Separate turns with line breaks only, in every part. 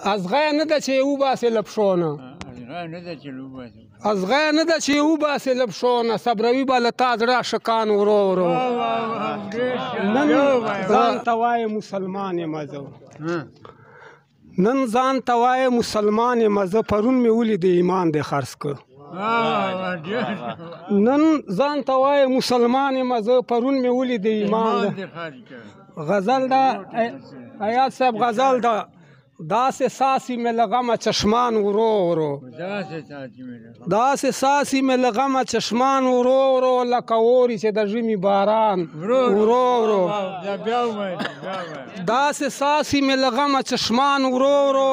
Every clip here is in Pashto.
ازغی نه ده چې یې وباسې له پښو نه، ازغی نه ده چې یې وباسې له پښو نه، صبروي به له تا زړه عاشقان ورو ورو. نن ځان ته وایې مسلمان یم زه، نن ځان ته وایې مسلمان یم زه، پرون مې ولیدې ایمان دې خرڅ کړ. نن ځان ته وایې مسلمان یم زه، پرون مې ولیدې ایمان دې. غزل ده ایاز صاحب، غزل ده. داسې ساسي مې له غمه چشمان ورو ورو، داسې ساسي مې له غمه چشمان ورو ورو، لکه اوري چې د ژمي باران ورو ورو. داسې ساسي مې له غمه چشمان ورو ورو،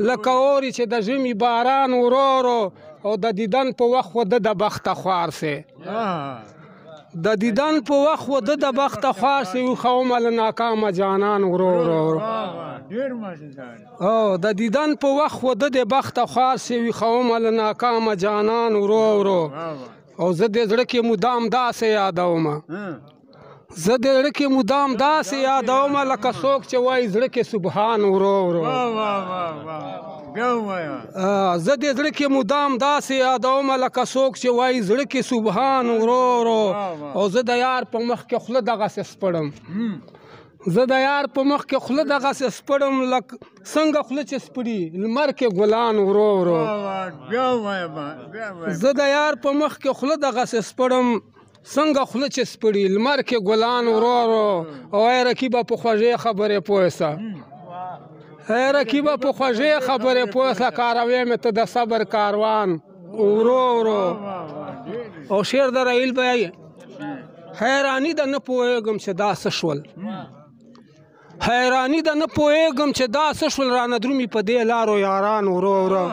لکه اوري چې د ژمي باران ورو ورو. او د دیدن په وخت خو د بخته خوار سي، د دیدن په وخت خو د بخته خوار سي، وښه ومه له ناکامه جانان ورو ورو. او د دیدن په وخت خو د بخته خوار سي، وښه ومه له ناکامه جانان ورو ورو. او زه د زړه کې مدام داسې یادومه، زه د زړه کې مدام داسې یادومه، لکه څوک چې وایي زړه کې سبحان ورو ورو. زه د زړه کې مدام داسې یادومه، لکه څوک چې وایي زړه کې سبحان ورو ورو. او زه د یار په مخ کې خوله دغسې سپړم، زه د یار په مخ کې خوله دغسې سپړم، لکه څنګه خوله چې سپړي لمر کې ګلان ورو ورو. زه د یار په مخ کې خوله دغسې سپړم، څنګه خوله چې سپړي لمر کې ګلان ورو ورو. او ای رقیبه په خوږې خبرې پوه سه، ای رقیبه په خوږې خبرې پوه سه، کاروې مې ته د صبر کاروان ورو ورو. او شعر د رایل به حیراني ده نه پوهېږم چې دا څه شول، حیراني ده نه پوهېږم چې دا څه شول، رانه درومي په دې لارو یاران ورو ورو.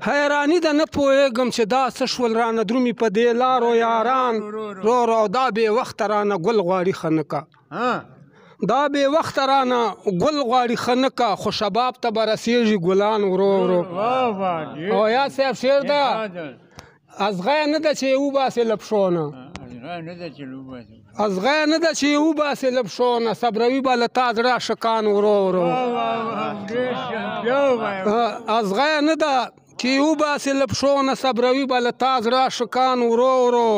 حیراني ده نه پوهېږم چې دا څه شول، رانه درومي په دې لارو یاران ورو ورو. دا بې وخته رانه ګل غواړي خنکه، دا بې وخته رانه ګل غواړي خنکه، خو شباب ته به رسېږي ګلان ورو ورو. او یا صاحب شعر ده. ازغی نه ده چې یې وباسې له پښو نه، ازغی نه ده چې یې وباسې له پښو نه، صبروي به له تا زړه عاشقان ورو ورو. ازغی نه ده چې یې وباسې له پښو نه، صبروي به له تا زړه عاشقان ورو ورو.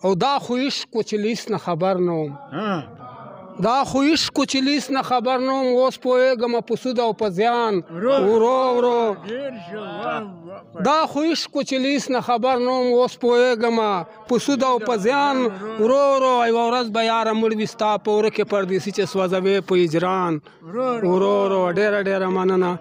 او دا خو عشق و چې له هېڅ نه خبر نه وم، دا خو عشق و چې له هېڅ نه خبر نه وم، اوس پوهېږمه په سود او په زیان ورو ورو. دا خو عشق و چې له هېڅ نه خبر نه وم، اوس پوهېږمه په سود او په زیان ورو ورو. یوه ورځ به یاره مړ وي ستا په وره کې پردېسي چې سوځوې په هجران ورو ورو. ډېره ډېره مننه.